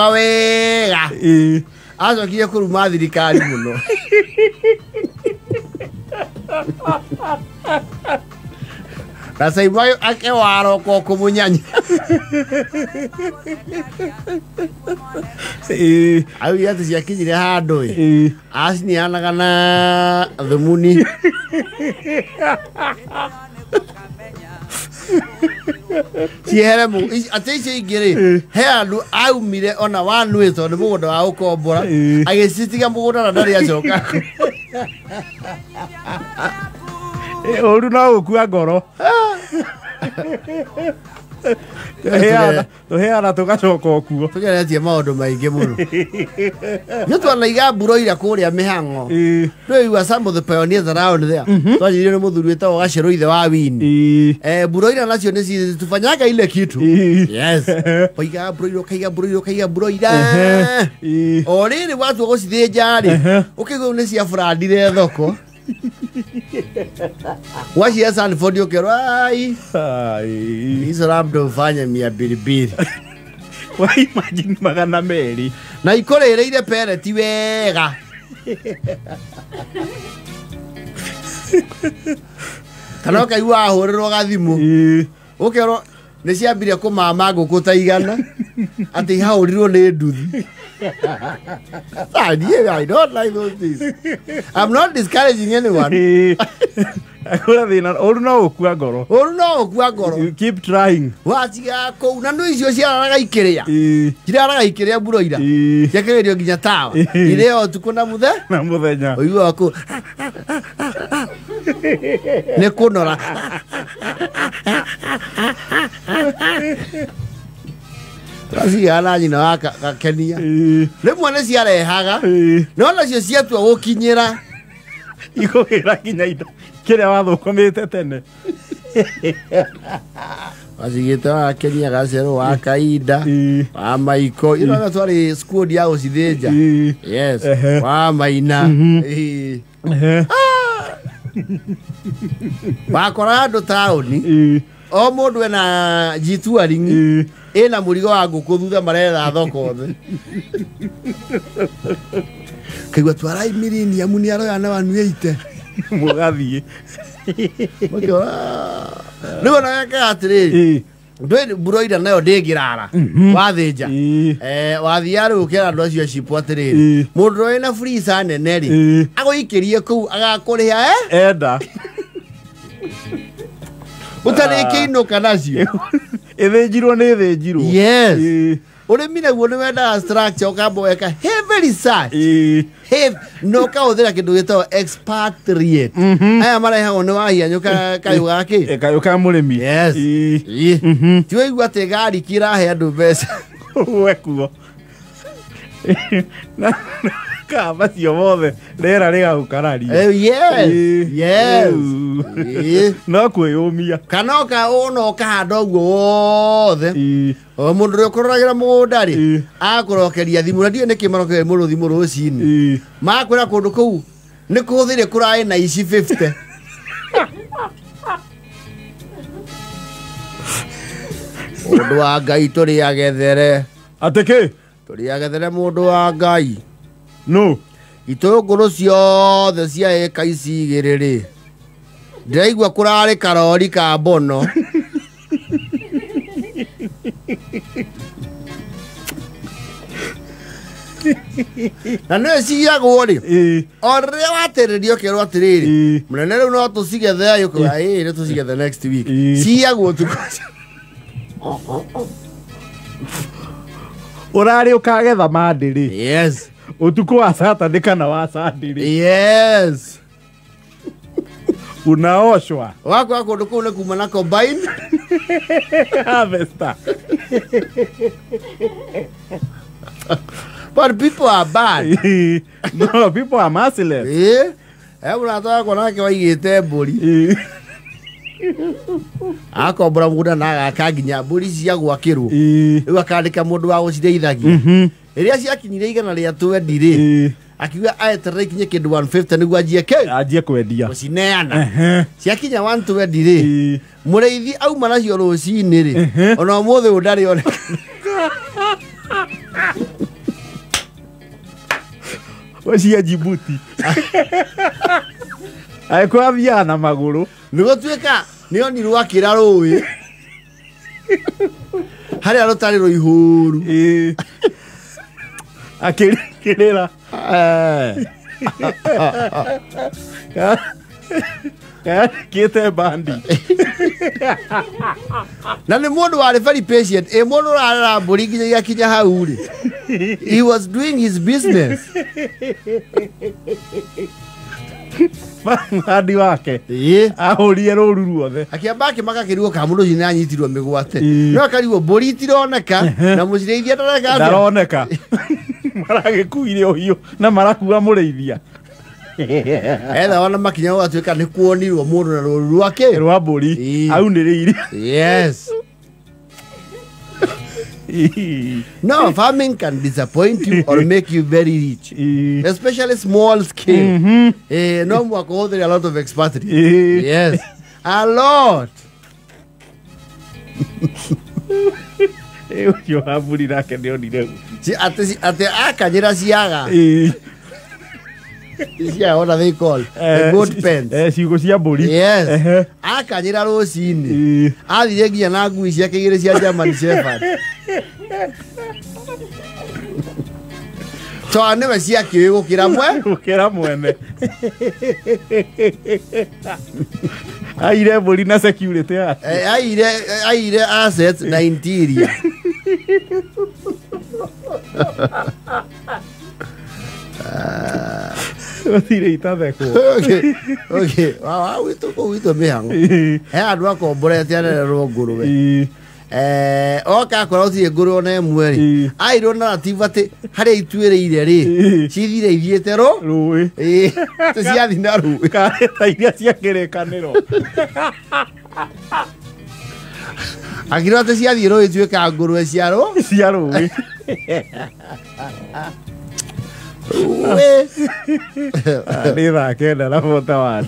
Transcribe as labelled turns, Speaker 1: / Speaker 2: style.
Speaker 1: Wega. Acokire kũruma thirikari mũno. Na Saimo akĩwaroko kũmũnyanya. Augire atĩ ciakinyire handũ ĩ acineanaga na thumuni. Ciehere atĩ icio ingĩ rĩ he andũ aumire ona wanwĩ tondũ nĩ mũgũnda wa gũkombora agĩcitiga mũgũnda na ndarĩ acoka.
Speaker 2: Ũru no gũkua ngoro. Tũheana tũgacoka o kuo.
Speaker 1: Tũgeretie maũndũ maingĩ mũno. Nĩ twanaiga mburoira kũrĩa mĩhang'o. Ndũigua some of the pioneers around there. Twanjirie nĩ mũthuri wĩtagwo Gacerũ ithe wa Wini. Mburoira nacio nĩ tufanyaga ile kitu. Yes. Waigaga mburoira ũkaiga mburoira ũkaiga mburoira. O rĩrĩ watua gũcithĩnja rĩ ũkĩigua nĩ ciaburandire thoko. Wacia Sanford ũkerwo ai hizo labda ufanye 200.
Speaker 2: Wa imagine 200.
Speaker 1: Na ikũrĩrĩire peleti wega. Kana ũkaigua ahũrĩrwo gathimũ. Ũkerwo nĩ ciambire kũmama ngũkũ ta igana atĩ ihahũrirwo nĩ nduthi. I don't like those things. I'm not discouraging anyone.
Speaker 2: Ũru no gũkua ngoro.
Speaker 1: Ũru no gũkua ngoro.
Speaker 2: You keep trying.
Speaker 1: Watiga kũu na nĩ icio ciararaga ikĩrĩa. Ciraraga ikĩrĩa mburoira. Ciakĩrĩrio nginya tawa. Irĩo ũtukũ na mũthenya.
Speaker 2: Na mũthenya.
Speaker 1: Ũiguaga kũu. Nĩ kũnora. Twaciana nyina wa Gakenia. Rĩmwe nĩ ciarehaga. No nacio ciatua gũkinyĩra.
Speaker 2: Ikũgĩra nginya indo kĩrĩa wathũkũmĩte tene.
Speaker 1: Wacigĩte wa Kenia Gacerũ wa Kainda wa Maiko. Ino twarĩ squad ya gũcithĩnja. Yes. Wa Maina. Wakora andũ taũni. O mũndũ ena G-touring ĩna mũrigo wa ngũkũ thutha maretha thoko othe. Kaigua twarai millennium nĩ aroya na 180.
Speaker 2: Mũgathiĩ.
Speaker 1: Rĩu ona wekaga atĩrĩrĩ ndwĩ mburoira nayo ndĩngĩrara wathĩnja. Wathiaga rĩu ũkera andũ acio a cipũ atĩrĩrĩ mũndũ ũrĩa wĩna freezer nene rĩ agũikĩrie kũu agakũrĩha
Speaker 2: enda.
Speaker 1: Ũtarĩkĩinũka nacio.
Speaker 2: Ĩthĩnjirwo nĩ ĩthĩnjirwo.
Speaker 1: Yes. Ũrĩmi naguo nĩ wendaga structure ũkamba weka heavy research. No ũkahũthĩra kĩndũ gĩtagwo expatriate. Aya marehagwo nĩ wahianyũ kayũ gakĩ?
Speaker 2: Kayũ ka mũrĩmi.
Speaker 1: Yes. Ti waigua atĩ gari kĩrahe andũ mbeca.
Speaker 2: We kuo. Ka macio mothe rĩera rĩgagũkararia.
Speaker 1: Yes. Yes.
Speaker 2: No kwĩyũmia.
Speaker 1: Kana ona ũkahanda ũguo wothe. O mũndũ ũrĩa ũkũroragĩra mũgũnda rĩ agakũrokeria thimũ na ndiũĩ nĩkĩ marokeria mũndũ thimũ rũcinĩ. Magakwĩra kũndũ kũu nĩ kũhũthĩre kũraĩ na ici 50. Mũndũ wa Ngai tũrĩagethere.
Speaker 2: Atĩ kĩ?
Speaker 1: Tũrĩagethere mũndũ wa Ngai.
Speaker 2: No.
Speaker 1: Itũngũrũ ciothe cia ĩka ici igĩrĩ rĩ ndĩraigua kũrarĩ karori ka mbono. Na nĩ ciyagwo rĩ o rĩrĩa watĩrĩrio ũkerwo atĩrĩrĩ mũnene rĩu no tũcigethe ũkauga ĩĩ nĩ tũcigethe next week. Ciyagwo ũtukũ.
Speaker 2: Ũrarĩ ũkagetha Monday rĩ.
Speaker 1: Yes.
Speaker 2: Ũtukũ wa Saturday kana wa Sunday rĩ.
Speaker 1: Yes.
Speaker 2: Unaoshwa.
Speaker 1: Wakwa kũndũ kũu nĩ kuma na combine
Speaker 2: harvester.
Speaker 1: But people are bad.
Speaker 2: No, people are merciless.
Speaker 1: Mũrata wakwa nake waigĩte mbũri. Akombora mũgũnda na agaka nginya mbũri cia gwakĩrwo. Rĩu akandĩka mũndũ wa gũcirĩithagia. Rĩrĩa ciakinyire 120 rĩ akiuga aeterere ikinye kĩndũ 150 nĩguo anjie kĩ?
Speaker 2: Anjie kwendia.
Speaker 1: Gũcineana. Ciakinya 120 rĩ mũrĩithi auma nacio rũcinĩ rĩ ona ũmũthĩ ũyũ ndarĩ onekana.
Speaker 2: Cia Djibouti. Agĩkorwo athiaga na magũrũ.
Speaker 1: Nĩ gũtuĩka nĩ onirwo akĩra rũĩ harĩa rũtarĩ rũihũru.
Speaker 2: Ĩĩ. Akĩrĩra. Kayandĩkĩte bandi.
Speaker 1: Na nĩ mũndũ warĩ very patient. Ĩ mũndũ ũrarera mbũri nginya igakinya hau rĩ, he was doing his business.
Speaker 2: Bandi wake.
Speaker 1: Ĩĩ.
Speaker 2: Ahũrire rũru ruothe.
Speaker 1: Akĩamba akĩmaka kĩruo ka mũndũ ũcio nĩanyitirwo mĩgwate.
Speaker 2: Ĩĩ.
Speaker 1: No akarigwo mbũri itironeka na mũcirĩithia ndareka atĩa.
Speaker 2: Ndaroneka. Maragĩkuire ũhiũ na marakua mũrĩithia.
Speaker 1: Etha ona makinya gũgatuĩka nĩ kuonirwo mũndũ na rũru rwake
Speaker 2: Rwa mbũri.
Speaker 1: Ĩĩ.
Speaker 2: Aunĩrĩire.
Speaker 1: Yes. No, farming can disappoint you or make you very rich.
Speaker 2: Ĩĩ.
Speaker 1: Especially small scale. Eh, no mwaka ũhũthĩre a lot of expatriates.
Speaker 2: Ĩĩ.
Speaker 1: Yes. A lot.
Speaker 2: Ĩ, ũcio wa mbũri nake nĩonire.
Speaker 1: Atĩ akanyĩra ciaga.
Speaker 2: Ĩĩ.
Speaker 1: Ciaga what are they called? The goat pens.
Speaker 2: Ciugũ cia mbũri.
Speaker 1: Yes.
Speaker 2: Ehe.
Speaker 1: Akanyĩra rũcinĩ.
Speaker 2: Ĩĩ.
Speaker 1: Athire nginya na ngui ciake igĩrĩ cia German Shepherd. Tondũ nĩwe ciakĩũĩ gũkĩra mwe.
Speaker 2: Gũkĩra mwene. Aire mbũri na security yake.
Speaker 1: Aire assets na interior.
Speaker 2: Gũtirĩ itathekwo.
Speaker 1: Okay. Okay. Wa witũ kũu witũ mĩhang'o. He andũ akomborete arererwo ngũrũwe.
Speaker 2: Ĩĩ.
Speaker 1: Oka akora gũtirĩ ngũrũwe ona ĩmwe rĩ.
Speaker 2: Ĩĩ.
Speaker 1: Airwo narrative atĩ harĩa ituĩrĩire rĩ,
Speaker 2: Ĩĩ.
Speaker 1: cithire ithiĩte rũ.
Speaker 2: Rũĩ.
Speaker 1: Ĩĩ. Atĩ ciathi na rũĩ.
Speaker 2: Karĩ ta iria cia kĩrĩkanĩro.
Speaker 1: Akĩrwo atĩ ciathiĩ rũĩ ituĩkaga ngũrũwe cia rũ.
Speaker 2: Cia rũĩ.
Speaker 1: Rũĩ.
Speaker 2: Nĩ thaa 9:41.